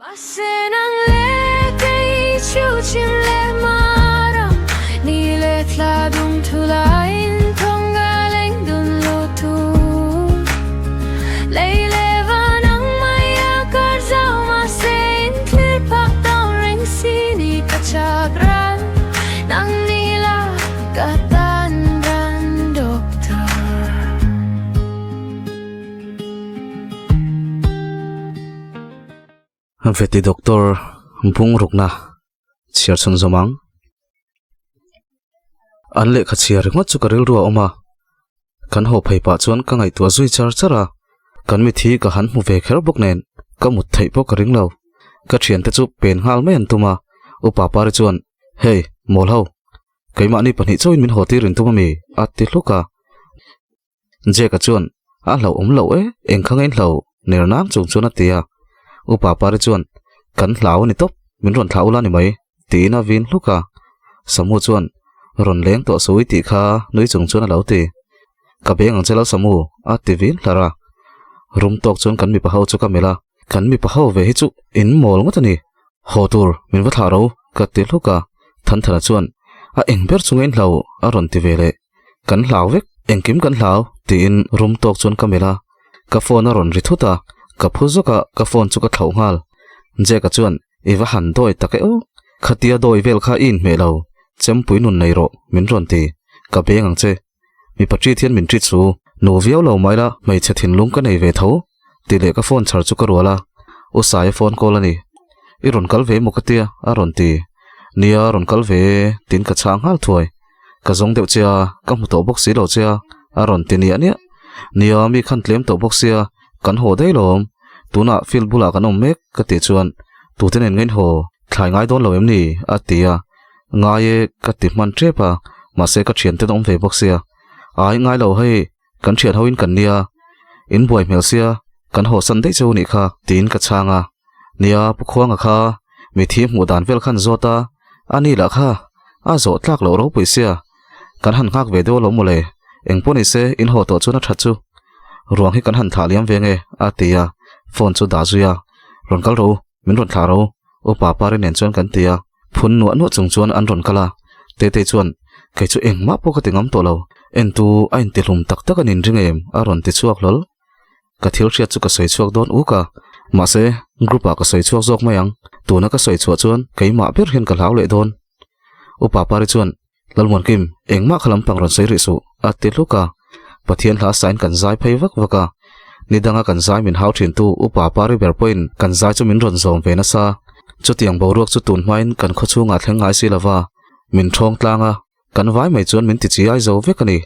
Mahse nang leh kei chu chhim leh mar ang, ni leh thla dum thu laiin thawng ka leng dun lut thu. Lei leh van ang mai a kar zau mahse in thlir phak tawn reng si ni ka chak ran, nang ni la ka tan ran doctor. Veti doctor bung rukna chhiar chhun zawm ang. An lehkha chhiar ringawt chu ka rilru a awm a, kan haw phei pah chuan ka ngaihtuah zui char char a, kan mithi ka han hmu ve kher bawk nen ka mut theih pawh ka ring lo. Ka thiante chu pen nghal mai an tum a, Upa Pari chuan, Hei, mawl ho, keimahni pahnih chauhin min haw tir intum ami? a ti hluk a. Jack-a chuan, A hlauhawm loh e, eng kha ngein hlau, ner nang chung chuan a ti a. Upa Pari chuan, Kan hlau a ni tawp, min rawn thlah ula ni mai, tiin a vin hluk a. Samu chuan, Rawn leng tawh sawi tih kha nui chung chuan a lo ti. Ka beng ang che lo Samu, a ti vin hlar a. Rum tawk chuan kan mipa ho chu ka melh a, kan mipa ho ve hi chu in mawl ngawt a ni. Haw tur, min va thlah ro, ka ti hluk a. Thanthana chuan, A eng ber chu ngein hlau, a rawn ti ve leh. Kan hlau vek, engkim kan hlau, tiin rum tawk chuan ka melh a. Ka phone a rawn ri thut a, ka phu zawk a, ka phone chu ka thlauh nghal. Jack-a chuan, I va han dawi tak e aw, khatia dawi vel kha i inhmeh lo, chempui nun nei rawh, min rawn ti. Ka beng ang che. Mipa ṭit hian min ṭit su, nu viau lo mai la, hmeichhe thinlung ka nei ve tho, ti leh ka phone chhar chu ka rual a. U Saia phone call a ni. I rawn kal ve maw ka tia, a rawn ti. Nia, rawn kal ve e, tiin ka chhang nghal thuai. Ka zawng deuh che a, ka hmu tawh bawk si lo che a, a rawn ti niah niah. Nia, mi khan tlem tawh bawk sia, kan haw daih lawm. Tunah field bulah kan awm mek, ka tih chuan, Tute nen ngain haw, thlai ngai dawn lo em ni? a ti a. Ngai e, ka ti hman tep a, mahse ka thiante an awm ve bawk sia. Ai, ngai lo hei, kan thian hoin kan nia, in buai hmel sia, kan haw san daih cheu nih kha, tiin ka chhang a. Nia, Pu Khuanga kha mi thi hmuh dan vel khan zawt a, a ni lah kha a zawh tlak loh ropui sia, kan han nghak ve deuh alawm mawle, eng pawh ni se in haw tawh chuan a that chu. Ruang hi kan han thlah liam ve nge, a ti a, phone chu dah zui a, rawn kal rawh u, min rawn thlah rawh u, Upa Pari nen chuan kan ti a, phun nuah nuah chung chuan an rawn kal a, Tetei chuan, Kei chu engmah pawh ka ti ngam tawh lo, entu a intihlum tak tak a nin ring em? a rawn ti chhuak hlawl. Ka thil hriat chu ka sawi chhuak dawn uk a, mahse group ah ka sawi chhuak zawk mai ang, tuna ka sawi chhuah chuan keimah ber hian ka hlau leh dawn. Upa Pari chuan, Lalmuankim, engmah kha lampang rawn sawi rih suh, a ti hluk a. Pathian hla sain kan zai phei vak vak a, ni danga kan zai min hau thintu Upa Pari ber pawhin kan zai chu min rawn zawm ve nasa. Chutiang boruak chu tun hmain kan khawchhungah thleng ngai si lova, min thawng tlang a. Kan vai mai chuan min ti chi ai zo vek a ni.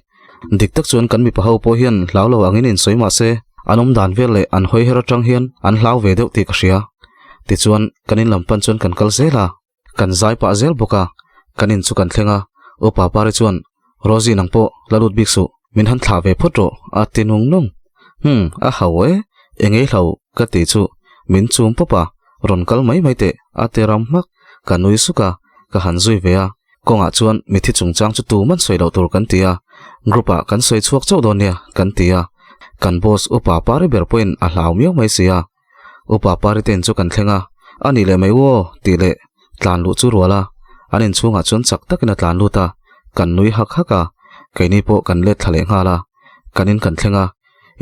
Dik tak chuan kan mipa ho pawh hian hlau lo angin insawi mah se, an awm dan vel leh an hawi her atang hian an hlau ve deuh tih ka hria. Tichuan, kan in lam pan chuan kan kal zel a, kan zai pah zel bawk a, kan in chu kan thleng a, Upa Pari chuan, Rosie nang pawh la lut bik suh, min han thlah ve phawt rawh, a ti nung nung. Hum, a hau e, engei hlau ka ti chu min chum pawp a, rawn kal mai mai teh, a ti ram hmak, ka nui suk a, ka han zui ve a. Kawngah chuan mithi chungchang chu tuman sawi loh tur kan ti a, group ah kan sawi chhuak chauh dawn nia kan ti a, kan boss upa Pari ber pawhin a hlau miau mai si a. Upa Pari te in chu kan thleng a, a nih leh mai u aw tih leh tlan luh chu rual a, an inchhungah chuan chak takin a tlan lut a, kan nui hak hak a, keini pawh kan let thla leh nghal a, kan in kan thleng a,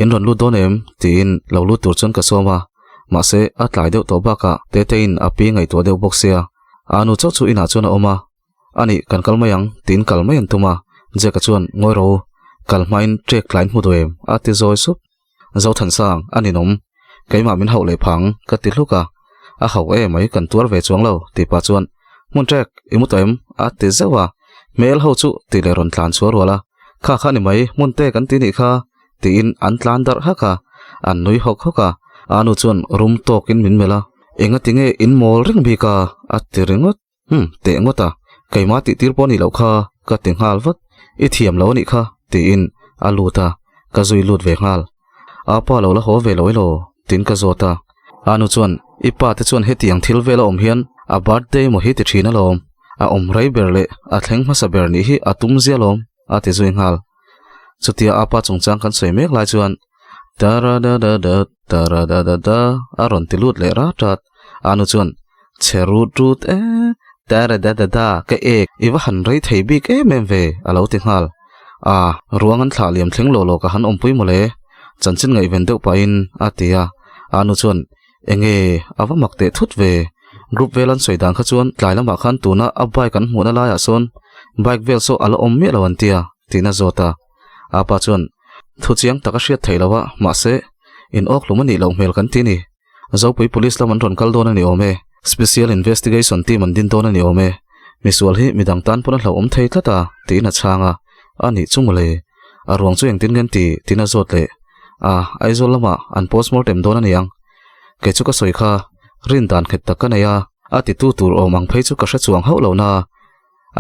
in rawn lut dawn em tiin lo lut tur chuan ka sawm a, mahse a tlai deuh tawh bakah Tetein a pi ngaihtuah deuh bawk sia. A nu chauh chu inah chuan a awm a, Ani, kan kal mai ang, tiin kal mai an tum a. Jack-a chuan, Ngawi rawh u, kal hmain trek tlain hmu duh em? a ti zawi sup. Zothansang, a ninawm. Keimah min hauh leh phang, ka ti hluk a. A hauh e mai, kan tuar ve chuang lo, tih pah chuan, Hmun trek, i mu tawh em? a ti zeuh a. Hmel ho chu tih leh rawn tlan chhuah rual a. Kha kha ni mai, hmun te kan ti nih kha, tiin an tlan darh hak a, an nui hawk hawk a, a nu chuan rum tawkin min melh a, Enga tinge in mawl reng bik a? a ti ringawt. Hum, teh ngawt a, keimah tih tir pawh a nih loh kha, ka ti nghal vat. I thiam lo a nih kha, tiin a lut a, ka zui lut ve nghal. A pa lo la haw ve lo elaw? tiin ka zawt a. A nu chuan, I pa te chuan hetiang thil vel a awm hian a birthday maw hi ti thin alawm, a awm rei ber leh a thleng hmasa ber nih hi a tum zia alawm, a ti zui nghal. Chutia a pa chungchang kan sawi mek lai chuan, Tara da da da, tara da da da, a rawn ti lut leh rat rat. Anu chuan, Chhe rut rut e, tere da da da, ka ek, i va han rei thei bik em em ve, a lo ti nghal. A, ruang an thlah liam thleng lawh lawh ka han awmpui mawle, chanchin ngaihven deuh pahin a ti a. Anu chuan, Enge, a va mak teh thut ve, group vel an sawi dan kha chuan tlai lamah khan tuna a bike an hmuhna laiah sawn bike vel saw a la awm miah lo an tia, tiin a zawt a. Apa chuan, Thu chiang tak a hriat theih lo a, mahse, in awk hlum a nih loh hmel kan ti ni. Zopui Police lam an rawn kal dawn a ni awm e, Special Investigation Team an din dawn a ni awm e. Misual hi midang tan pawn a hlauhawm thei tlat a, tiin a chhang a. A nih chu mawle. A ruang chu engtin nge an ti? tiin a zawt leh. A, Aizawl lamah an postmortem dawn a ni ang. Kei chu ka sawi kha, rin dan nghet tak ka nei a, a titu tur awm ang phei chu ka hre chuang hauh lo na.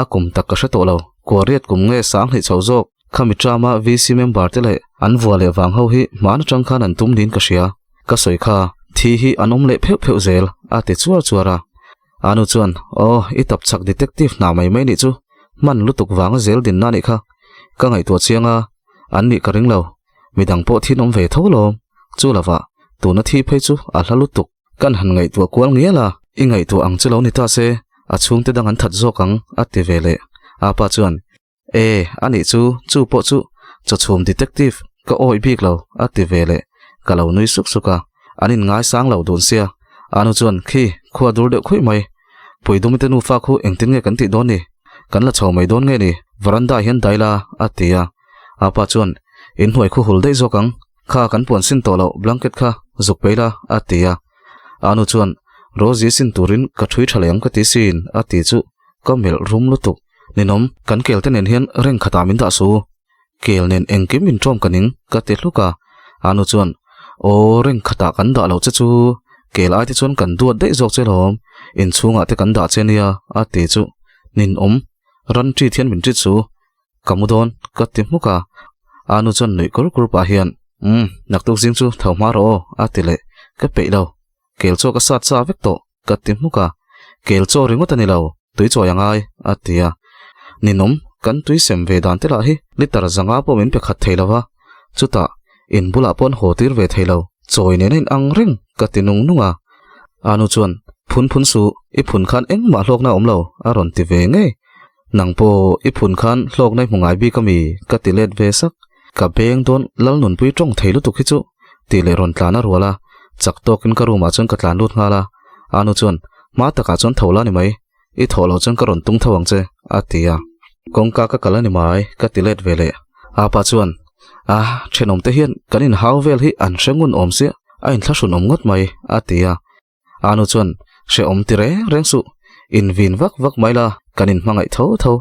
A kum tak ka hre tawh lo. Kuariat kum nge sang hleih chho zawk? Khami term-a VC member te leh an vua leh vang ho hi hmaan atang khan an tum niin ka hria. Ka sawi kha, thi hi an awm leh pheuh pheuh zel, a ti chuar chuar a. Anu chuan, Aw, i tap chak detective hna mai mai nih chu, hman lutuk vanga zel dinna nih kha. Ka ngaihtuah chiang a, an nih ka ring lo. Midang pawh thin awm ve tho lawm. Chu lovah, tuna thi phei chu a hla lutuk. Kan han ngaihtuah kual ngial a, i ngaihtuah ang chu lo ni ta se, a chhungte dang an that zawk ang, a ti ve leh. Apa chuan, E, a nih chu, chu pawh chu chawchhum detective ka awih bik lo, a ti ve leh. Ka lo nui suk suk a, an inngaisang lo dun sia. Anu chuan, Khi, khua dur deuh khuih mai. Puidumite nufa khu engtin nge kan tih dawn ni? Kan la chho mai dawn nge ni? Veranda ah hian dai la, a ti a. Apa chuan, Inhnuai khu hul daih zawk ang. Kha kan puan sin tawh loh blanket kha zuk pei la, a ti a. Anu chuan, Rosie sin turin ka ṭhui ṭha leh ang ka ti sin, a ti chu ka melh rum lutuk. Ninawm, kan kel te nen hian reng khatah min dah su. Kel nen engkim min ṭawm ka ning, ka ti hluk a. Anu chuan, Aw, reng khatah kan dah loh che chu, kel ai te chuan kan duat daih zawk che lawm, inchhungah te kan dah che nia, a ti chu. Ninawm, ran ṭit hian min ṭit su. Ka mu dawn, ka ti hmuk a. Anu chuan nuih kur kur pah hian, Umm, naktuk zing chu tho hma rawh aw, a ti leh. Ka peih lo. Kel chaw ka sat sa vek tawh, ka ti hmuk a. Kel chaw ringawt a ni lo, tui chawi a ngai, a ti a. Ninawm, kan tui sem ve dan te lah hi litre zanga pawh min pe khat thei lo va. Chutah, in bulah pawh an haw tir ve thei lo, chawi nen a inang reng, ka ti nung nung a. Anu chuan, Phun phun suh, i phun khan engmah hlawkna a awm lo, a rawn ti ve ngei. Nang pawh i phun khan hlawkna i hmu ngai bik ami? Ka ti let ve sak. Ka beng dawn Lalnunpui tawng thei lutuk hi chu tih leh rawn tlan a rual a, chak tawkin ka room ah chuan ka tlan lut nghal a. Anu chuan, Hma takah chuan tho la ni mai, i thawh loh chuan ka rawn tung tho ang che, a ti a. Kawngka ka kal a ni mai, ka ti let ve leh. Apa chuan, A, thenawmte hian kan inhau vel hi an hre ngun awm sia, a inthlahrun awm ngawt mai, a ti a. Anu chuan, Hrehawm ti reng reng suh, in vin vak vak mai la, kan in hmangaih tho tho.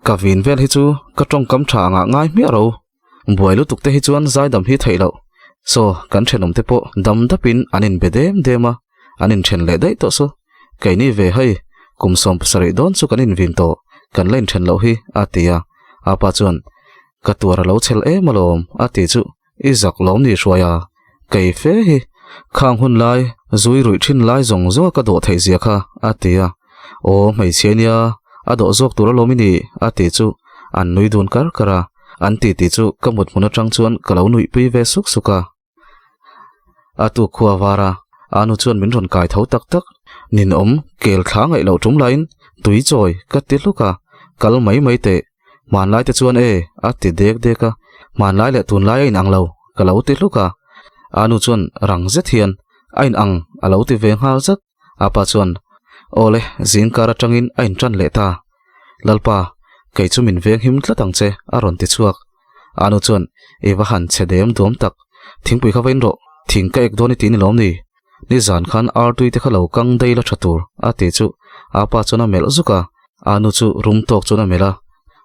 Ka vin vel hi chu ka tawngkam tha angah ngai hmiah ro. Buai lutuk te hi chuan zaidam hi theih loh. Saw, kan thenawm te pawh dam dapin an in be dem dem a, an in then leh daih tawh su. Keini ve hei, kum 70 dawn chu kan in vin tawh, kan la in then loh hi, a ti a. Apa chuan, Ka tuar a lo chhel em alawm, a ti chu. I zak lawm ni hruai a, kei fe hi khang hun lai zui ruih thin lai zawng zawng a ka dawh theih zia kha a ti a, aw hmeichhia nia a dawh zawk tur alawm i ni a ti chu an nui dun kar kar a, an ti ti chu ka mut hmun atang chuan ka lo nuih pui ve suk suk a. A tuk khua var a, anu chuan min rawn kai tho tak tak, ninawm kel thla ngaih loh tum laiin tui chawi ka ti hluk a, kal mai mai teh Hmanlai te chuan e, a ti dek dek a, hmanlai leh tunlai a inang lo, ka lo ti hluk a. Anu chuan rang zet hian, A inang, a lo ti ve nghal zat. Apa chuan, Awle, zingkar atangin a intan leh ta. Lalpa, kei chu min veng him tlat ang che, a rawn ti chhuak. Anu chuan, I va han chhe dem duam tak, thingpui kha va in rawh, thing ka ek dawn i ti ni lawm ni? Nizan khan artui te kha lo kang daih la tha tur, a ti chu apa chuan a melh zuk a, anu chu rum tawk chuan a melh a,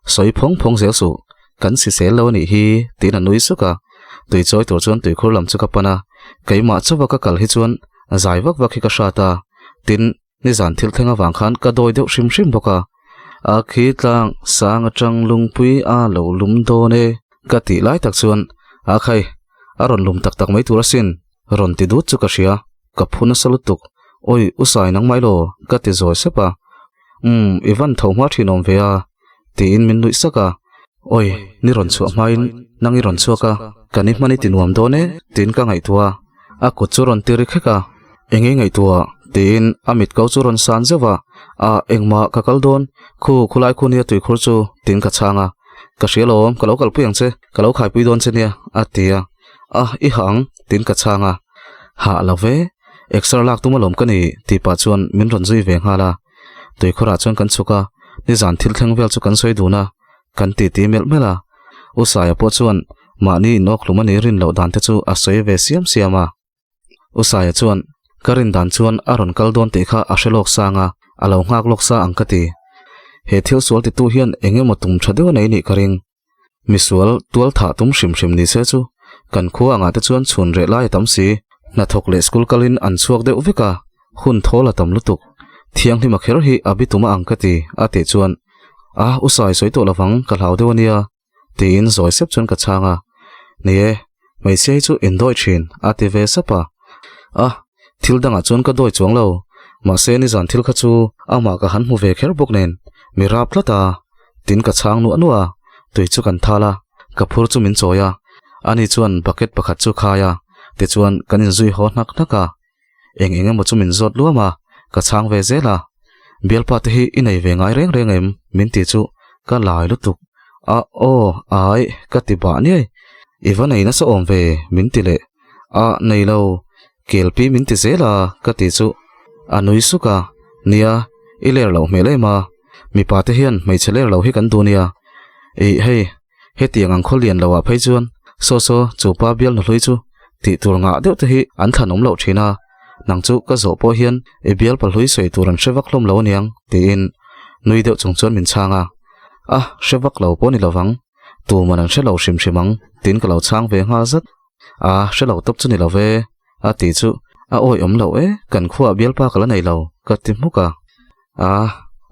Sawi phawng phawng zel suh, kan sisel lo a nih hi, tiin a nui suk a. Tui chawi tur chuan tuikhur lam chu ka pan a, keimah chauha ka kal hi chuan zai vak vak hi ka hrat a, tin, nizan thil thleng avang khan ka dawi deuh hrim hrim bawk a. A khi tlang sang atang lungpui a lo lum dawn e, ka tih lai tak chuan a khai a rawn lum tak tak mai tur asin. Rawn ti dut chu ka hria, ka phu nasa lutuk. Awi, u Sai nang mai law, ka ti zawi sep a. Umm, i van tho hma thin awm ve a, tiin min nuih sak a. Awi, ni rawn chhuah hmain nang i rawn chhuak a, kan i hman i ti nuam dawn e, tiin ka ngaihtuah a. A kut chu rawn ti ri khek a, eng i ngaihtuah? Tiin a mit ko chu rawn san zeuh a, A, engmah ka kal dawn, khu khulai khu nia tuikhur chu, tiin ka chhang a. Ka hria lawm, ka lo kalpui ang che, ka lo khaipui dawn che nia, a ti a. A, i hah ang, tiin ka chhang a. Hah lo ve, exer lak tum alawm ka ni, tih pah chuan min rawn zui ve nghal a. Tuikhurah chuan kan chhuk a, nizan thil thleng vel chu kan sawi dun a, kan titi melh melh a. U Saia pawh chuan mahni inawkhlum a nih rin loh dan te chu a sawi ve siam siam a. U Saia chuan, Ka rin dan chuan a rawn kal dawn tih kha a hre lawk sang a, a lo nghak lawk sa ang ka ti. He thil sual titu hian eng emaw tum tha deuh a nei nih ka ring. Misual tual thah tum hrim hrim ni se chu kan khua angah te chuan chhun reh lai a tam si. Hnathawk leh school kalin an chhuak deuh vek a, hun thawl a tam lutuk. Thianghlima kher hi a bi tum a ang ka ti, a tih chuan, A, U Sai sawi tawh lovang, ka hlau deuh a nia. Tiin zawi sep chuan ka chhang a, Ni e, hmeichhia hi chu in dawi thin, a ti ve sap a. A, thil dangah chuan ka dawi chuang lo, mahse nizan thil kha chu amah ka han hmu ve kher bawk nen, mi rap tlat a, tin ka chhang nuah nuah a, tui chu kan thal a, ka phur chu min chawi a, ani chuan bucket pakhat chu khai a, tichuan kan inzui haw hnak hnak a. Eng eng emaw chu min zawt luam a, ka chhang ve zel a. Bialpa te hi i nei ve ngai reng reng em? Min ti chu ka lai lutuk. A aw, ai, ka ti bah niai. I va nei nasa awm ve, min ti leh. A, nei lo, kelpi min ti zel a, ka ti chu. A nui suk a, nia, i ler loh hmel em a, mipa te hian hmeichhe ler lo hi kan duh nia. Ih, hei, Hetiang ang khaw lian loah phei chuan saw saw chu pa bial nu hlui chu tih tur ngah deuh te hi an thlan awm loh thin a, nang chu ka zawh pawh hian i bial pa hlui sawi tur an hre vak hlawm lo aniang tiin nui deuh chung chuan min chhang a, a hre vak lo pawh ni lovang, tuman an hre lo hrim hrim ang tiin ka lo chhang ve nghal zat, a hre lo tawp chu ni lo ve a ti chu a awi awm loh e kan khuaah bialpa ka la nei lo ka ti hmuk a, a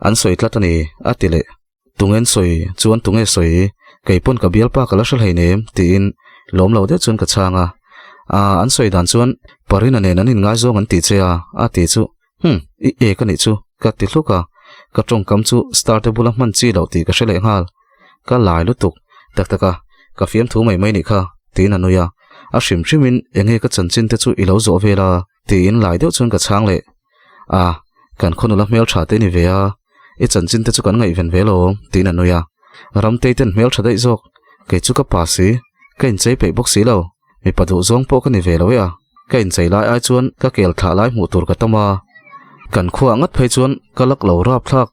an sawi tlat a ni a ti leh. Tungen sawi chuan tunge sawi, kei pawn ka bialpa ka la hre hleinem tiin lawm lo deuh chuan ka chhang a. Aa an sawi dan chuan Parina nen an inngaizawng an ti che a, a ti chu Hum, i ek a nih chu ka ti hluk a, ka tawngkam chu star te bula hman chi loh tih ka hre leh nghal. Ka lai lutuk, tak tak a, ka fiamthu mai mai nih kha tiin a nui a, a hrim hrimin enge ka chanchin te chu i lo zawh vel a tiin lai deuh chuan ka chhang leh. A, kan khawnula hmel tha te ni ve a, i chanchin te chu kan ngaihven ve lo tiin a nui a. Ramtei ten hmel tha daih zawk, kei chu ka pa si, ka inchei peih bawk si lo, mipa duh zawng pawh ka ni ve lo e a, ka inchei lai ai chuan ka kel thlah lai hmuh tur ka tam a. Kan khuaah ngat phei chuan ka lak lo rap thlak,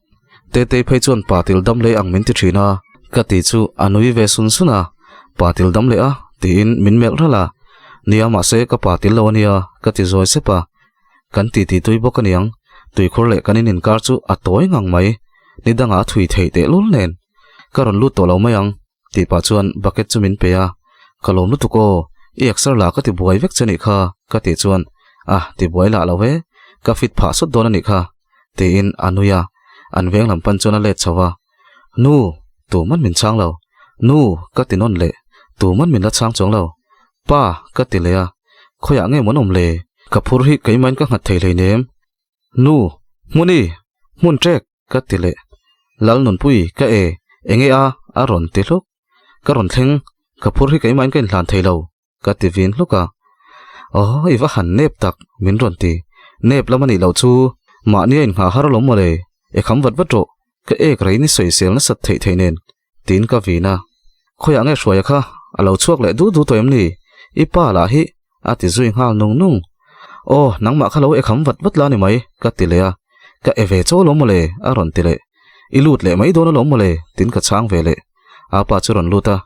Tetei phei chuan pa til dam leh ang min ti thin a, ka ti chu a nui ve sun sun a, pa til dam leh a tiin min melh ralh a, nia mahse ka pa til lo a nia ka ti zawi sep a. Kan titi tui bawk aniang, tuikhur leh kan in inkar chu a tawi ngang mai, ni dangah a thui theih tehlul nen. Ka rawn lut tawh lo mai ang, tih pah chuan bucket chu min pe a, Ka lawm lutuk aw, i exer lah ka ti buai vek che nih kha, ka tih chuan, Ah, ti buai lah lo e, ka fit phah sawt dawn a nih kha, tiin a nui a, an veng lam pan chuan a let chho a. Nu, tuman min chhang lo. Nu, ka ti nawn leh, tuman min la chhang chuang lo. Pa, ka ti leh a, khawiah nge mawn awm le? Ka phur hi keimahin ka nghat thei hleinem. Nu, hmuni, hmun ṭek, ka ti leh. Lal Nunpui, ka e, enge a, a rawn ti hluk. Ka rawn thleng, ka phur hi keimahin ka inhlan thei lo, ka ti vin hluk a. Aw, i va han nep tak, min rawn ti. Nep lam a nih loh chu, mahni a inngah har alawm mawle, e kham vat vat rawh, ka ek rei ni sawisel nasat theih theih nen. Tiin ka vin a. Khawiah nge hruaia kha a lo chhuak leh du du tawh em ni? I pa lah hi a ti zui nghal nung nung. Aw, nangmah kha lo e kham vat vat la ni mai, ka ti leh a. Ka e ve chaw alawm mawle, a rawn ti leh. I lut leh mai dawn alawm mawle, tiin ka chhang ve leh. A pa chu rawn lut a.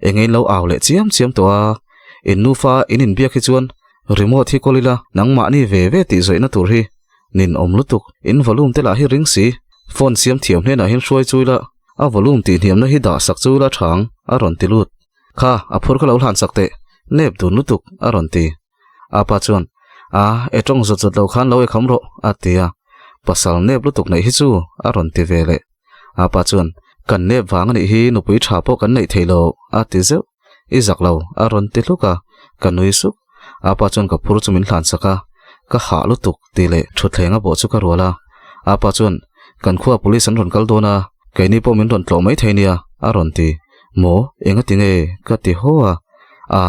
Eng in lo au leh chiam chiam tawh a. In nufa in inbiak hi chuan remote hi kawl ila nangmahni ve ve tih zawihna tur hi nin awm lutuk. In volume te lah hi ring si. Phone siam thiam hnenah hian hruai chu ila A volume tih hniamna hi dah sak chu la thang, a rawn ti lut. Kha, a phur kha lo hlan sak teh, nep dun lutuk, a rawn ti. A pa chuan, A, e tawng zawt zawt lo khan lo e kham rawh, a ti a. Pasal nep lutuk neih hi chu, a rawn ti ve leh. A pa chuan, Kan nep vang a nih hi nupui tha pawh kan neih thei lo, a ti zeuh. I zak lo, a rawn ti hluk a, ka nui suk. A pa chuan ka phur chu min hlan sak a, ka hah lutuk tih leh thutthleng a bawh chu ka rual a. A pa chuan, Kan khua police an rawn kal dawn a, keini pawh min rawn tlawh mai thei nia, a rawn ti. Maw, enga ti nge? ka ti haw a. A,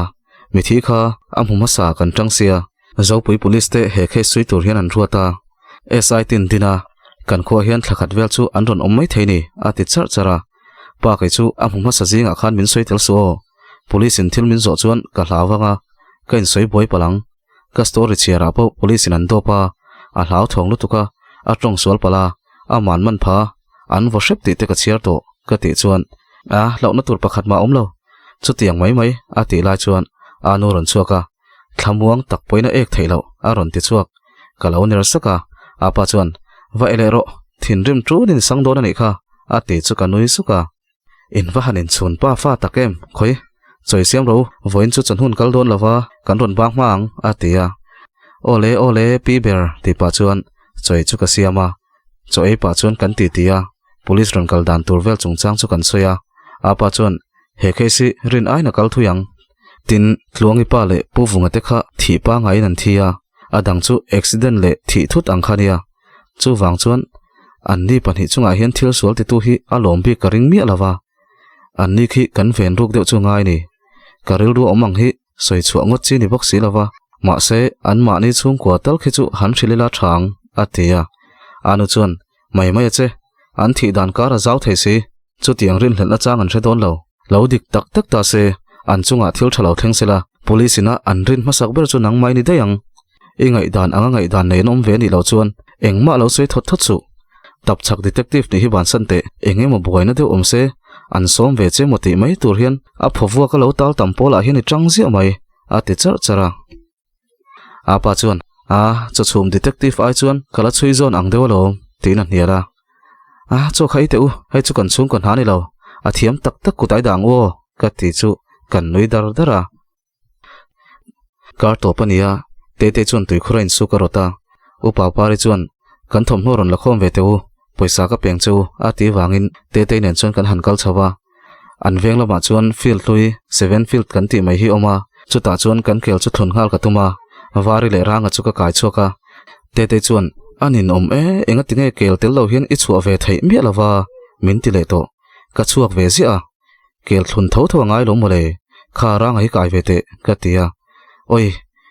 mithi kha a hmu hmasa kan tang sia, Zopui police te he case sui tur hian an ruat a. SI tin din a, kan khua hian thla khat vel chu an rawn awm mai thei ni, a ti charh charh a. Pa kei chu a hmu hmasa zingah khan min sawi tel suh aw. Police in thil min zawh chuan ka hlau vang a, ka insawi buai palh ang. Ka story chhiarah pawh police in an dawp a, a hlauthawng lutuk a, a tawng sual palh a, a man man pha, an vaw hrep tih te ka chhiar tawh, ka tih chuan, A, hlauhna tur pakhat mah a awm lo. Chutiang mai mai, a tih lai chuan a nu rawn chhuak a, Thlamuang tak pawhin a ek theih loh, a rawn ti chhuak. Ka lo ner sak a, a pa chuan, Va e leh rawh, thinrim tunin sang dawn a nih kha, a ti chu ka nui suk a. In va han inchhun pa fa tak em, khawi, chawi siam ro, vawiin chu chawnhun kal dawn lova kan rawn bak hma ang, a ti a. Aw le, aw le, pi ber, tih pah chuan chawi chu ka siam a. Chaw ei pah chuan kan titi a, police rawn kal dan tur vel chungchang chu kan sawi a. Apa chuan, He case hi rin aiin a kal thui ang. Tin, Tluangi pa leh Pu Vunga te kha thih pangaiin an thi a, a dang chu accident leh thih thut ang kha nia. Chuvang chuan anni pahnih chungah hian thil sual titu hi a lawm bik ka ring miah lo va, anni khi kan ven ruk deuh chu ngai ni. Ka rilru awm ang hi sawi chhuah ngawt chi ni bawk si lo va, mahse anmahni chhungkua tal khi chu han hrilh ila tha ang, a ti a. Anu chuan, Mai mai a che, an thih dan kar a zau thei si, chutiang rinhlelhna chang an hre dawn lo. Lo dik tak tak ta se, an chungah thil tha lo thleng sela, police ina an rin hmasak ber chu nangmai ni daih ang. I ngaihdan anga ngaihdan nei an awm ve anih loh chuan engmah lo sawi thawt thawt suh. Tapchhak detective nih hi bansan teh, eng emaw buaina deuh awm se, an sawm ve che maw tih mai tur hian a phawvuak a lo tal tam pawlah hian i tang ziah mai, a ti charh charh a. Apa chuan, A, chawchhum detective ai chuan ka la chhui zawn ang deuh alawm, tiin a hnial a. A, chaw kha i teh u, hei chu kan chhungkaw hna ni lo, a thiam tak tak kut ai dang u aw, ka ti chu kan nui dar dar a. Kar tawp a ni a, Tete chuan tuikhur a insuk a rawt a. Upa Pari chuan, Kan thawmhnaw rawn la khawm ve teh u, pawisa ka peng che u, a ti vangin Tetei nen chuan kan han kal chho a. An veng lamah chuan field hlui, seven field kan tih mai hi awm a, chutah chuan kan kel chu thlun nghal ka tum a, Vari leh Ranga chu ka kai chhuak a. Tetei chuan, A ninawm e, engati nge kel tel lo hian i chhuah ve theih miah lo va, min ti leh tawh. Ka chhuak ve ziah a, kel thlun tho tho a ngai lo mawle, kha Ranga hi kai ve teh, ka ti a. Oi,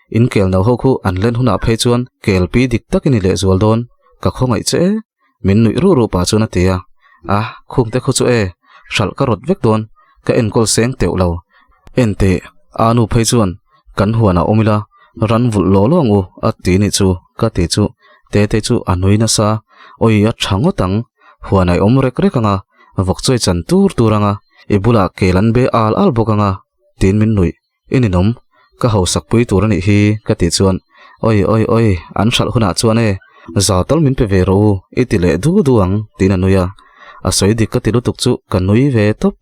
in kel no ho khu an len hunah phei chuan kel pi dik takin i lehzual dawn, ka khawngaih che e. Min nuih ruh ruh pah chuan a ti a, A, khungte khaw chu e, hralh ka rawt vek dawn, ka enkawl seng teuh lo. En teh, a nu phei chuan kan huanah awm ila, ran vulh law law ang u, a ti nih chu, ka ti chu Tete chu a nui nasa, Awi, a tha ngawt ang, huanah i awm rek rek ang a, vawk chawi chan tur tur ang a, i bulah kel an be al al bawk ang a, tiin min nuih. I ninawm, ka hausak pui tur a nih hi, ka tih chuan, Awi, awi, awi, an hralh hunah chuan e, za tal min pe ve rawh u, i ti leh du du ang, tiin a nui a. A sawi dik ka ti lutuk chu ka nui ve tawp.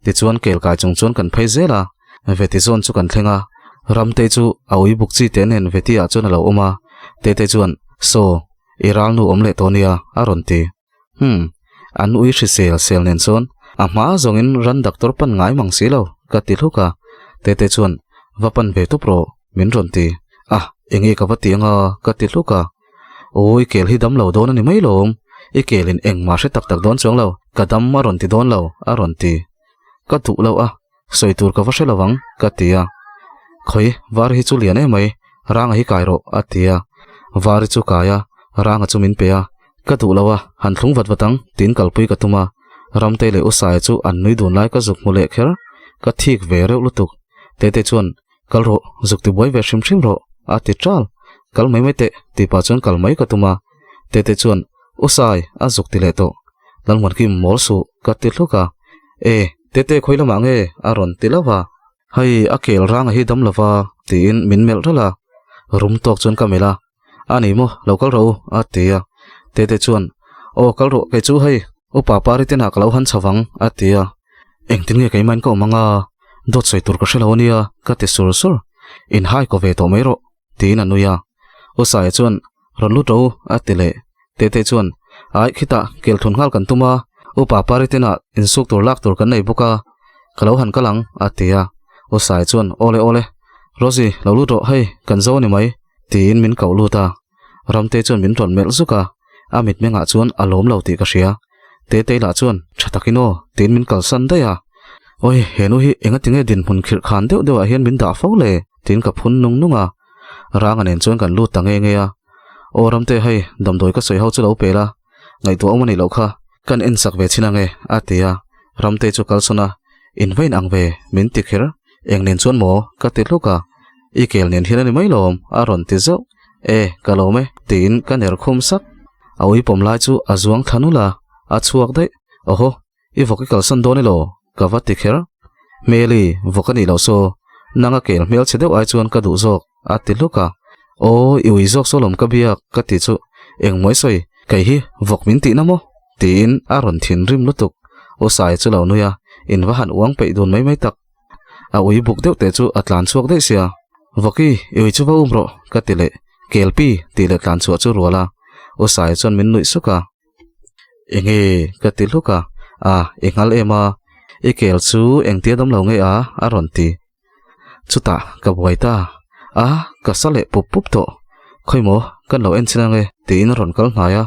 Tichuan kel kai chung chuan kan phei zel a, Veti zawn chu kan thleng a, Ramtei chu a ui buk chi te nen Veti ah chuan a lo awm a, Tetei chuan, Saw, i ralnu awm leh tawh nia, a rawn ti. Umm, an ui hrisel sel nen chuan a hma zawngin ran doctor pan ngai mang si lo, ka ti hluk a. Tete chuan, Va pan ve tup rawh, min rawn ti. A, enge ka va ti anga, ka ti hluk a. Aw, i kel hi dam lo dawn a ni mai lawm, i kelin engmah hre tak tak dawn chuang lo, ka dam a rawn ti dawn lo, a rawn ti. Ka duh lo a, sawi tur ka va hre lo ang, ka ti a. Khawi, Vari hi chu lian em mai, Ranga hi kai rawh, a ti a. Vari chu kai a, Ranga chu min pe a. Ka duh lo a, han thlung vat vat ang, tiin kalpui ka tum a. Ramtei leh Usaia chu an nui dun lai ka zuk hmu leh kher, ka thik ve reuh lutuk. Tete chuan, Kal rawh, zuk ti buai ve hrim hrim rawh, a ti ṭal. Kal mai mai teh, tih pah chuan kal mai ka tum a. Tete chuan, Usai, a zuk ti leh tawh. Lalmuankim mawl suh, ka ti hluk a. E, Tete khawi lamah nge? a rawn ti lauh a. Hei, a kel ranga hi dam lova, tiin min melh ralh a. Rum tawk chuan ka melh a. A ni maw, lo kal rawh u, a ti a. Tete chuan, Aw, kal rawh, kei chu hei, upa pari tenah ka lo han chho vang, a ti a. Engtin nge keimahin ka awm ang a, dawt sawi tur ka hre lo a nia, ka ti sur sur. Inhai ko ve tawh mai rawh, tiin a nui a. U Saia chuan, Rawn lut rawh u, a ti leh. Tete chuan, Ai, khitah kel thun nghal kan tum a, upa pari tenah insuk tur lak tur kan nei bawk a, ka lo han kal ang, a ti a. U Saia chuan, Awle, awle, Rosie, lo lut rawh, hei, kan zo a ni mai. Tiin min koh lut a, Ramtei chuan min rawn melh zuk a, a mitmengah chuan a lawm lo tih ka hria. Tetei lah chuan, Tha takin aw, tiin min kalsan daih a. Awi, he nu hi engati nge dinhmun khirh khan deuh deuhah hian min dah fo le? tiin ka phun nung nung a. Ranga nen chuan kan lut ta nge nge a. Aw Ramte hei damdawi ka sawi ho chu lo pe la, ngaihtuah awm a nih loh kha, kan en sak ve chin ange a ti a, Ramte chu kal sawn a, in va in ang ve min ti kher, eng nen chuan maw ka ti hluk a, i kel nen hian a ni mai lawm a rawn ti zauh, e ka lawm e tiin ka ner khum sak, a uipawm lai chu a zuang thla nulh a, a chhuak daih, awhaw I vawk i kalsan dawn elaw? Ka va ti kher. Hmeli, vawk a nih loh saw, nanga kel hmel chhe deuh ai chuan ka duh zawk, a ti hluk a. Aw, i ui zawk saw lawm ka biak, ka ti chu. Engmawi sawi, kei hi vawk min tihna maw? Tiin a rawn thinrim lutuk. U Saia chu lo nui a, in va han uang peih dun mai mai tak. A ui buk deuh teh chu a tlan chhuak daih sia. Vawki, i ui chu va um rawh, ka ti leh. Kelpi, tih leh tlan chhuah chu rual a. U Saia chuan min nuih suk a. Enge ka ti hluk a, a i nghal em a, i kel chu engtia dam lo nge a a rawn ti. Chutah ka buai ta, a ka sa leh pup pup tawh, khawi maw kan lo en chin ange tiin a rawn kal hnai a,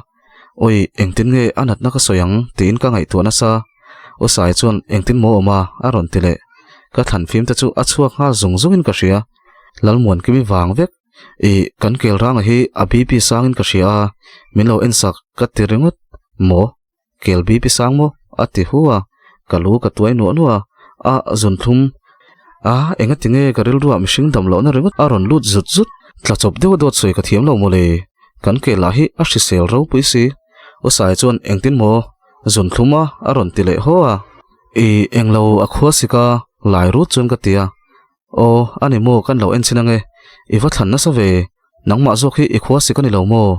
awi engtin nge a natna ka sawi ang tiin ka ngaihtuah nasa, U Sai chuan engtin maw awm a a rawn ti leh, ka thlan fim te chu a chhuak nghal zung zung in ka hria, Lalmuankimi vang vek. Ih, kan kel ranga hi a BP sangin ka hria a, min lo en sak ka ti ringawt. Maw? Kel BP sang maw? A ti hu a, ka lu ka tuai nuah nuah a, a zunthlum. A, enga ti nge ka rilruah mihring dam lohna ringawt a rawn lut zut zut. Tla chawp deuh a dawt sawi ka thiam lo mawle. Kan kel lah hi a hrisel ropui si. U Saia chuan engtin maw? Zunthlum a a rawn ti leh haw a. Ih, englo a khua sik a, lai rut chuan ka ti a. Aw, a ni maw kan lo en chin ange, i va thlan nasa ve, nangmah zawk hi i khua sik a ni lo maw?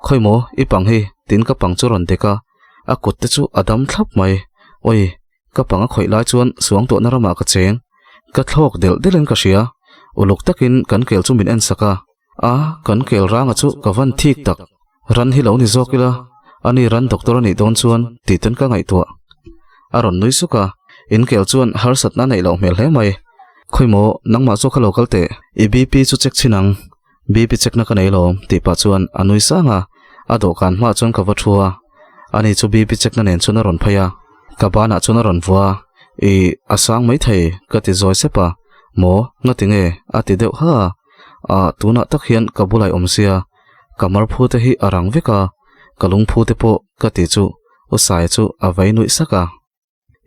Khawi maw i pang hi? tiin ka pang chu a rawn dek a, a kut te chu a dam thlap mai. Awi, ka pang a khawih lai chuan suang tawhna ramah ka cheng, ka thlawk delh delhin ka hria, uluk takin kan kel chu min en sak a, a kan kel ranga chu ka van thik tak, ran hi lo ni zawk ila, ani ran doctor a nih dawn chuan tih ten ka ngaihtuah. A rawn nui suk a, in kel chuan harsatna a neih loh hmel hle mai. Khawi maw, nangmah chu kha lo kal teh, i BP chu check chhin ang, BP check na ka nei lawm tih pah chuan a nui sang a, a dawhkan hmaah chuan ka va thu a, ani chu BP check na nen chuan a rawn phei a, ka banah chuan a rawn vua a, ih a sang maithei ka ti zawi sep a, maw ngati nge a ti deuh ha a. Ah tunah tak hian ka bulah i awm sia, ka mar phu te hi a rang vek a, ka lung phu te pawh ka ti chu U Saia chu a vai nuih sak a.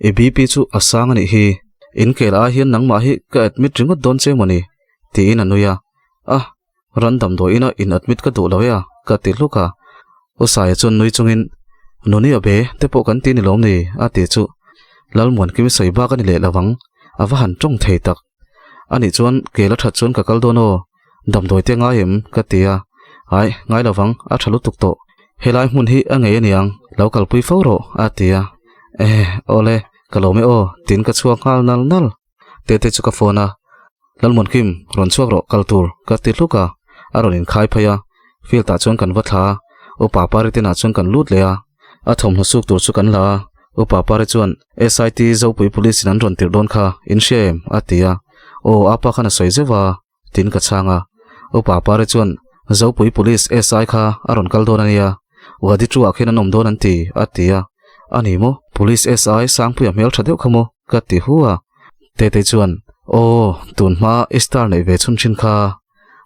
I BP chu a sang a nih hi, in kel ai hian nangmah hi ka admit ringawt dawn che mawni? tiin a nui a. Ah, ran damdawi ina in admit ka duh lo e a, ka ti hluk a. U Saia chuan nui chungin, Nuni a be te pawh kan ti ni lawm ni? a ti chu Lalmuankimi sawi bak a ni leh lo ang, a va han tawng thei tak. Anih chuan kel a that chuan ka kal dawn aw, damdawi te ngai em? ka ti a, Aih, ngai lovang, a tha lutuk tawh. Helai hmun hi a ngei aniang, lo kalpui fo rawh, a ti a. Eh, awle, ka lawm e aw, tiin ka chhuak nghal nal nal. Tete chu ka phone a, Lalmuankim, rawn chhuak rawh, kal tur, ka ti hluk a, a rawn inkhai phei a, field ah chuan kan va thla a, upa Paritinah chuan kan lut leh a. A thawmhnaw suk tur chu kan la a, Upa Pari chuan, SIT Zopui Police in an rawn tirh dawn kha, in hria em? a ti a. Aw, apa khan a sawi zeuh a, tiin ka chhang a. Upa Pari chuan, Zopui Police SI kha a rawn kal dawn a nia, Wadi Chu ah khian an awm dawn an ti, a ti a. A ni maw? Police SI Sangpuia hmel tha deuh kha maw? ka ti hu a. Tetei chuan, Aw, tun hma i star neih ve chhun thin kha.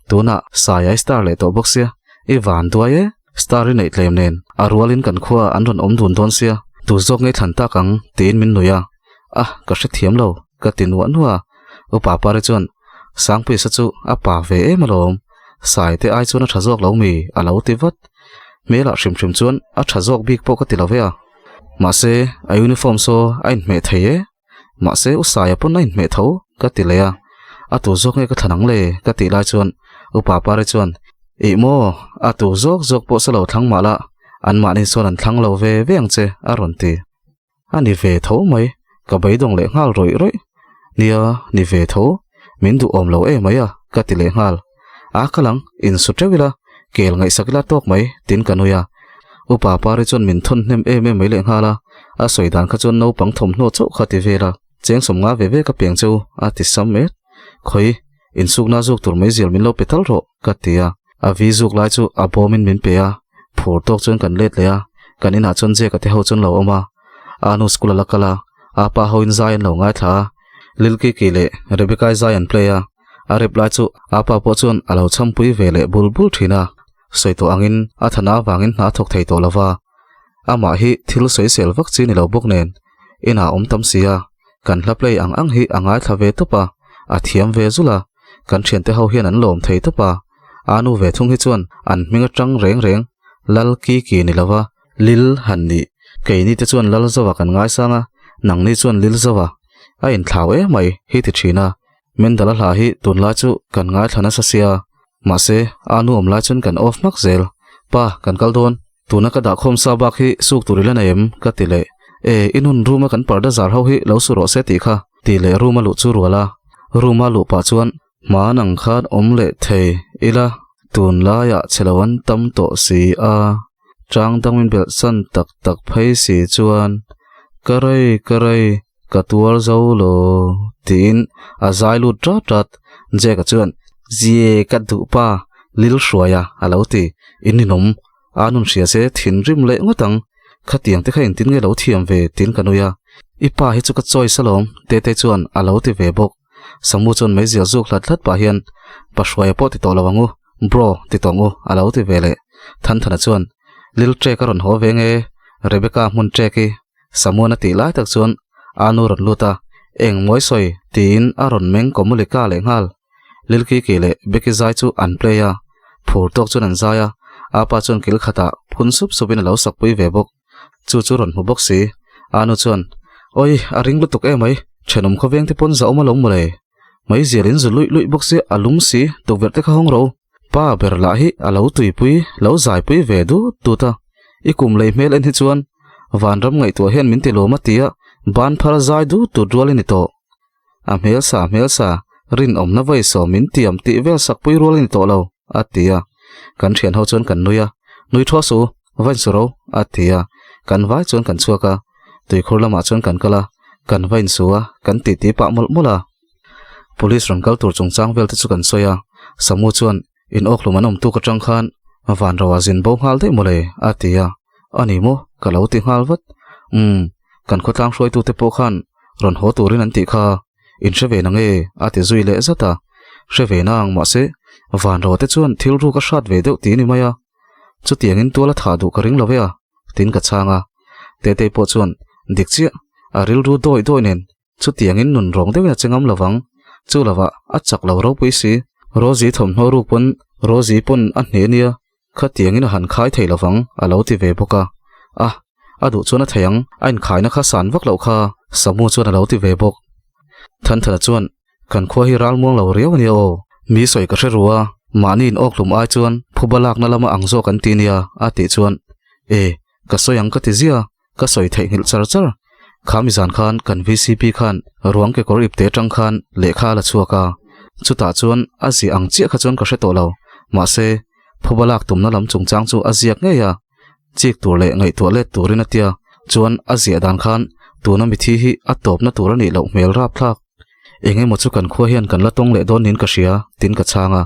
Tunah Saia i star leh tawh bawk sia, i van duai e, star i neih tlem nen a rualin kan khua an rawn awm dun dawn sia, tu zawk ngei thlan tak ang tiin min nui a, a ka hrethiam lo ka ti nuah nuah a, Upa Pari chuan Sangpuisa chu a pa ve em alawm, Sai te ai chuan a tha zawk lo mi a lo ti vat, hmelah hrim hrim chuan a tha zawk bik pawh ka ti lo ve a, mahse a uniform saw a inhmeh thei e. Mahse u Saia pawn a inhmeh tho ka ti leh a, a tu zawk nge ka thlan ang le ka tih lai chuan Upa Pari chuan Ih maw, a tu zawk zawk pawh sa lo thlang mah la, anmahni sawn an thlang lo ve ve ang che a rawn ti. A ni ve tho mai, ka beidawng leh nghal rawih rawih. Nia, ni ve tho, min duhawm lo em mai a ka ti leh nghal. A kal ang, insu teuh ila, kel ngaihsak ila tawk mai, tiin ka nui a. Upa Pari chuan min thawn hnem em em mai leh nghal a, a sawi dan kha chuan naupang thawmhnaw chauh kha ti vel a, cheng sawmnga ve ve ka piang cheu, a ti sam et. Khawi, insukna zuk tur mai zial min lo pe tal rawh, ka ti a. A vi zuk lai chu a bawmin min pe a, phur tawk chuan kan let leh a, kan inah chuan Jake-a te ho chuan lo awm a. A nu school a la kal a, a pa hoin zai an lo ngaithla a, Lil Kiki leh Rebecca-i zai an play a, A rep lai chu a pa pawh chuan a lo chhampui ve leh bul bul thin a. Sawi tawh angin a thana avangin hna a thawk thei tawh lo va, amah hi thil sawisel vak chi ni lo bawk nen inah a awm tam si a, kan hla play ang ang hi a ngaithla ve tawp a, a thiam ve zul a, kan thiante ho hian an lawm thei tawp a, a nu ve thung hi chuan an hming atang reng reng Lal Kiki ni lo va, Lil han nih, keini te chuan Lal Zova kan ngaisang a, nangni chuan Lil Zova a inthlau em mai hi ti thin a, Mendala hla hi tunlai chu kan ngaithla nasa sia, mahse a nu awm lai chuan kan off hmak zel. Pa, kan kal dawn, tuna ka dahkhawm sa bak hi suk tur i la nei em? ka ti leh. E, i nun room a kan parda zar ho hi lo su rawh se tih kha, tih leh room a luh chu rual a. Room a luh pah chuan hman ang khan awm leh thei ila, tunlaiah chhe lo an tam tawh si a, chang dang min belh san tak tak phei si chuan ka rei ka rei Ka tuar zo lo, tiin a zai lut rat rat. Jack-a chuan, Zie, ka duh pa, Lil Hruaia a lo ti. In ninawm, a nun hria se thinrim leh ngawt ang. Khatiang te kha engtin nge lo thiam ve, tiin ka nui a. I pa hi chu ka choice alawm, Tete chuan a lo ti ve bawk. Samu chuan meizial zuk hlat hlat pah hian, Pa Hruaia pawh ti tawh lo ang u, bro, ti tawh ang u, a lo ti ve leh. Thanthana chuan, Lil Trek a rawn haw ve nge, Rebecca hmun Trek i Samuan a tih lai tak chuan a nu rawn lut a, Eng mawi sawi? tiin a rawn meng Komulika leh nghal. Lil Kiki leh Becky zai chu an play a, phur tawk chuan an zai a, a pa chuan kil khatah phun sup supin a lo sakpui ve bawk. Chu chu rawn hmu bawk si. A nu chuan, Awi, a ring lutuk emai, thenawm khawveng te pawn zah awm alawm mawle. Meizial in zu luih luih bawk sia, a lum si, tukverh te kha hawng ro. Pa ber lah hi a lo tuipui, lo zaipui ve dut dut a. I kum lei hmel en hi chuan vanram ngaihtuah hian min ti lawm a tia ban phar zai dut dut rual i ni tawh. A hmelsa hmelsa rinawmna vawi sawm min tiam tih vel sakpui rual i ni tawh lo, a ti a. Kan thian ho chuan kan nui a, Nui thaw su, vain su ro, a ti a. Kan vai chuan kan chhuak a, tuikhur lamah chuan kan kal a, kan vain su a, kan titi pah mawlh mawlh a. Police rawn kal tur chungchang vel te chu kan sawi a, Samu chuan in awkhlum an awm tuk atang khan van ro a zin bo nghal daih mawle a ti a, a ni maw ka lo ti nghal vat. Umm, kan khawtlang hruaitu te pawh khan rawn haw turin an tih kha, in hre ve nange a ti zui leh zat a, hre ve nang mahse van ro te chuan thil ruk a hrat ve deuh ti ni mai a, chutiangin tual a thah duh ka ring lo ve a, tiin ka chhang a, Tetei pawh chuan dik chiah a rilru dawi dawi nen Chutiangin nun rawng deuhin a che ngam lovang. Chu lovah a chak lo ropui si. Rosie thawmhnaw ruk pawn Rosie pawn a hneh nia, khatiangin a han khai thei lovang a lo ti ve bawk a. A, a duh chuan a thei ang, a inkhaina kha san vak loh kha, Samu chuan a lo ti ve bawk. Thanthana chuan, Kan khua hi ral muang lo riau ania aw, mi sawi ka hre ru a, mahni in awk hlum ai chuan phuba lakna lama ang zawk an ti nia, a tih chuan, E, ka sawi ang ka ti zia, Ka sawi theihnghilh char char. Kha mi zan khan kan VCP khan ruang kekawr ipte atang khan lehkha a la chhuak a. Chutah chuan a ziah ang chiah kha chuan ka hre tawh lo. Mahse, phuba lak tumna lam chungchang chu a ziak ngei a. Chik tur leh ngaihtuah let turin a tia. Chuan a ziah dan khan tuna mithi hi a tawpna tur a nih loh hmel rapthlak. Eng emaw chu kan khua hian kan la tawng leh dawn niin ka hria, tiin ka chhang a.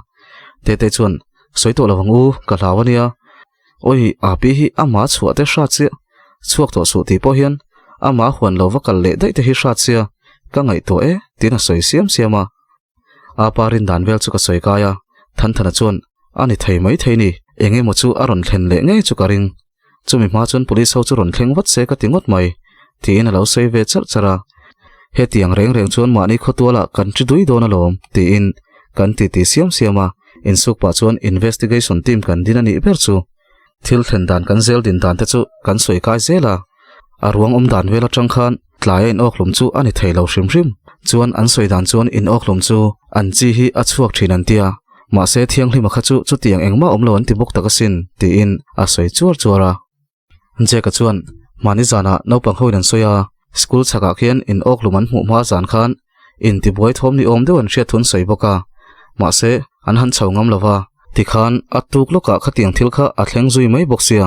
Tete chuan, Sawi tawh lo ang u, ka hlau a nia. Awi, Api hi ama chhuah te hrat chiah, chhuak tawh suh tih pawh hian ama huan lo va kal leh daih te hi hrat sia, ka ngaihtuah e, tiin a sawi siam siam a. Apa rin dan vel chu ka sawi kai a, Thanthana chuan a ni thei mai thei ni, eng emaw chu a rawn thlen leh ngei chu ka ring. Chumi hma chuan police ho chu rawn thleng vat se ka ti ngawt mai, tiin a lo sawi ve charh charh a. Hetiang reng reng chuan mahni khawtualah kan ṭi dui dawn alawm, tiin kan titi siam siam a. Insuk pah chuan investigation team kan din a nih ber chu thil thlen dan kan zel din dan te chu kan sawi kai zel a, a ruang awm dan vel atang khan tlai a in awkhlum chu a ni thei lo hrim hrim. Chuan an sawi dan chuan in awkhlum chu an chi hi a chhuak thin an tia, mahse thianghlima kha chu chutiang engmah awm lo an ti bawk tak asin tiin a sawi chuar chuar a. Jack-a chuan mahni zanah naupang hoin an sawi a, school chhakah khian in awklum an hmuh hma zan khan intibuai thawm ni awm deuh an hriat thun sawi bawk a, mahse an han chho ngam lo va, tikhan a tuk lawkah khatiang thil kha a thleng zui mai bawk sia,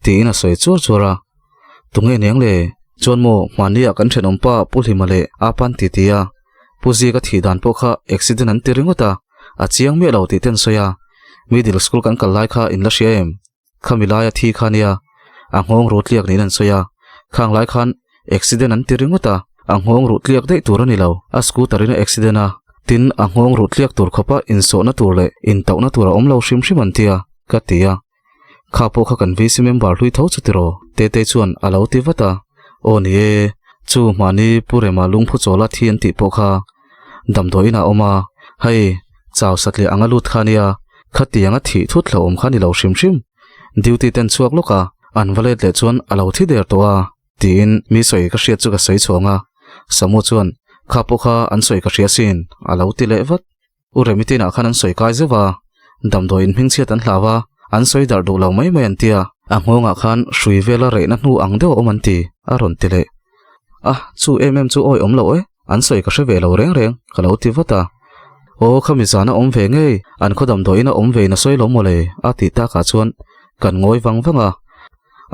tiin a sawi chuar chuar a. Tunge niang le? Chuan maw hmania kan thenawmpa Pu Hlima leh a pan ti ti a, Pu Zika thih dan pawh kha accident an ti ringawt a, a chiang miah lo tih te an sawi a, middle school kan kal lai kha in la hria em? Khami laia thi kha nia, a nghawng ruh tliak niin an sawi a, khang lai khan accident an ti ringawt a, a nghawng ruh tliak daih tur a ni lo, a scooter in a accident a, tin a nghawng ruh tliak tur khawpa insawhna tur leh intauhna tur a awm lo hrim hrim an ti a. Ka ti a. Kha pawh kha kan VC member hlui tho chu tiraw? Tetei chuan a lo ti vat a. Aw ni e, chu mahni Pu Rema lungphu chawla thi an tih pawh kha damdawi inah a awm a, hei chau satliah anga lut kha nia, khatianga thih thut hlauhawm kha ni lo hrim hrim. Duty ten chhuak lawk a, an va let leh chuan a lo thi der tawh a. Tiin mi sawi ka hriat chu ka sawi chhuang a, Samu chuan, Kha pawh kha an sawi ka hria sin, a lo ti leh vat. U Remitinah khan an sawi kai zeuh a, damdawi in hmingchhiat an hlau a, an sawi darh duh lo mai mai an ti a, a nghawngah khan hrui vela rehna hnu ang deuh a awm an ti, a rawn ti leh. A, chu em em chu awi awm loh e, an sawi ka hre ve lo reng reng, ka lo ti vat a. Aw, khami zan a awm ve ngei, an khaw damdawiin a awm ve in a sawi lo mawle, a tih takah chuan kan ngawi vang vang a.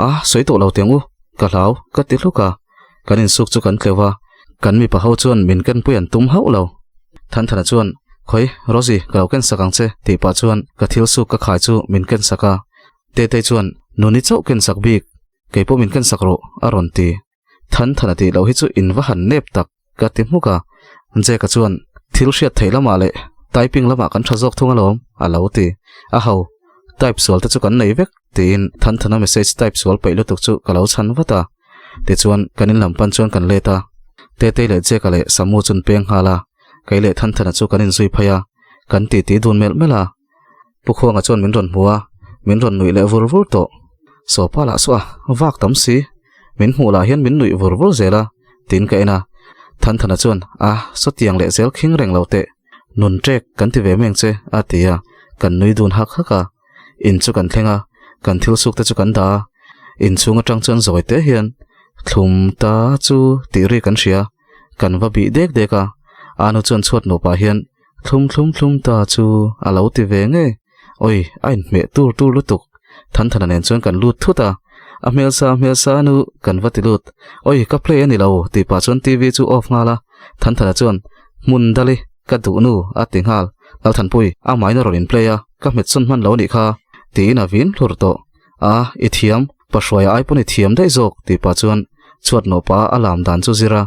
A, sawi tawh lo teng u, ka hlau, ka ti hluk a. Kan insuk chu kan tleuh a, kan mipa ho chuan min kenpui an tum hauh lo. Thanthana chuan, Khawi, Rosie, ka lo ken sak ang che, tih pah chuan ka thil suk ka khai chu min ken sak a. Tetei chuan, Nuni chauh ken sak bik, kei pawh min ken sak rawh, a rawn ti. Thanthana tih loh hi chu in va han nep tak, ka ti hmuk a. Jake-a chuan, Thil hriat theih lamah leh typing lamah kan tha zawk thung alawm, a lo ti. A ho, type sual te chu kan nei vek, tiin Thanthana message type sual peih lutuk chu ka lo chhan vat a. Tichuan, kan in lam pan chuan kan let a. Tetei leh Jake-a leh Samu chu an peng nghal a, kei leh Thanthana chu kan inzui phei a, kan titi dun melh melh a. Pu Khuanga chuan min rawn hmu a, min rawn nuih leh vur vur tawh. Sawpa lah saw a, vak tam si. Min hmuh lah hian min nuih vur vur zel a, tiin ka en a. Thanthana chuan, A, sawtiang leh zel khing reng lo teh. Nun ṭek kan ti ve meng che, a ti a. Kan nui dun hak hak a. In chu kan thleng a, kan thil suk te chu kan dah a. Inchhung atang chuan zawi te hian, Thlum ta chu tih ri kan hria. Kan va bih dek dek a. Anu chuan chhuat nupa hian, Thlum thlum thlum ta chu a lo ti ve ngei. Oi, a inhmeh tur tur lutuk. Thanthana nen chuan kan lut thut a. A hmelsa hmelsa nu kan va ti lut. Oi, ka play a ni lo tih pah chuan TV chu off nghal a. Thanthana chuan, Hmun dali, ka duh nu a ti nghal. Lalthanpui, a main a rawn in play a, ka hmet sawn hman lo nih kha tiin a vin hlur tawh. A, i thiam, Pahruaia ai pawn i thiam daih zawk tih pah chuan chhuat nawh pah a lam dan chu zir a.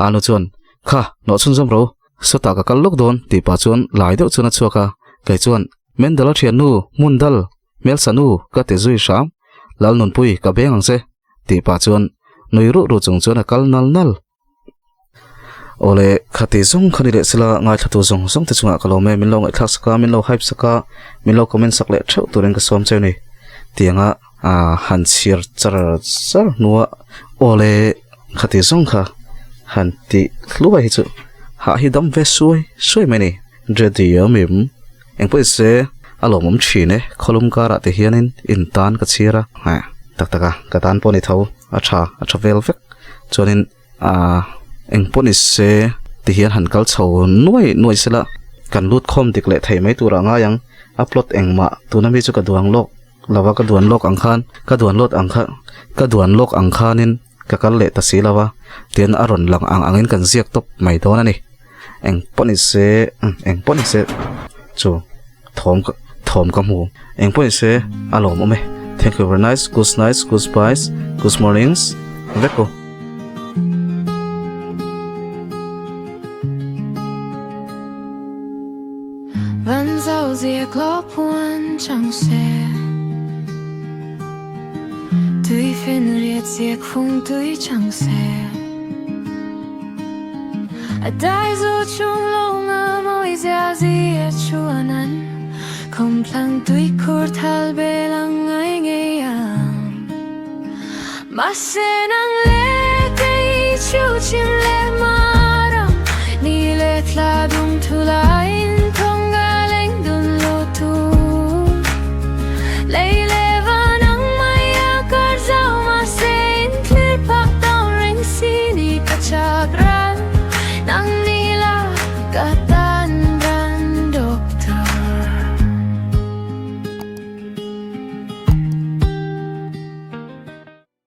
Anu chuan, Kha, nawh chhunzawm ro. Sawtah ka kal lawk dawn tih pah chuan lai deuh chuan a chhuak a, kei chuan, Mendala thiannu, Hmundal, Hmelsanu ka ti zui hram, Lalnunpui ka beng ang che tih pah chuan nui ruh ruh chung chuan a kal nal nal. Awle, khati zawng kha ni leh sela ngaithlatu zawng zawng te chungah ka lawm e, min lo ngaihthlak sak a, min lo hype sak a, min lo comment sak leh theuh turin ka sawm cheu ni. Tianga han chhiar char char hnua awle khati zawng kha han tih hluai hi chu hah hi dam ve suai suai mai a ni ready awm em engpawh se a lawmawm thin e khawlum karah te hianin in tan ka chhiar a tak tak a ka tan pawh a ni tho a tha a tha vel vek chuanin Aaa engpawh ni se ti hian han kal chho nuai nuai sela kan lut khawm dik leh thei mai turah ngai ang a plot engmah tuna mi chu ka duang lawk lo a ka duan lawk ang khan ka duan lawt ang kha ka duan lawk ang khanin ka kal leh ta si lo a tin a rawn lang ang angin kan ziak tawp mai dawn a ni engpawh ni se engpawh ni se chu thawm ka thawm ka hmu engpawh ni se a lawmawm e thank you very nice good night good byes good mornings vek aw.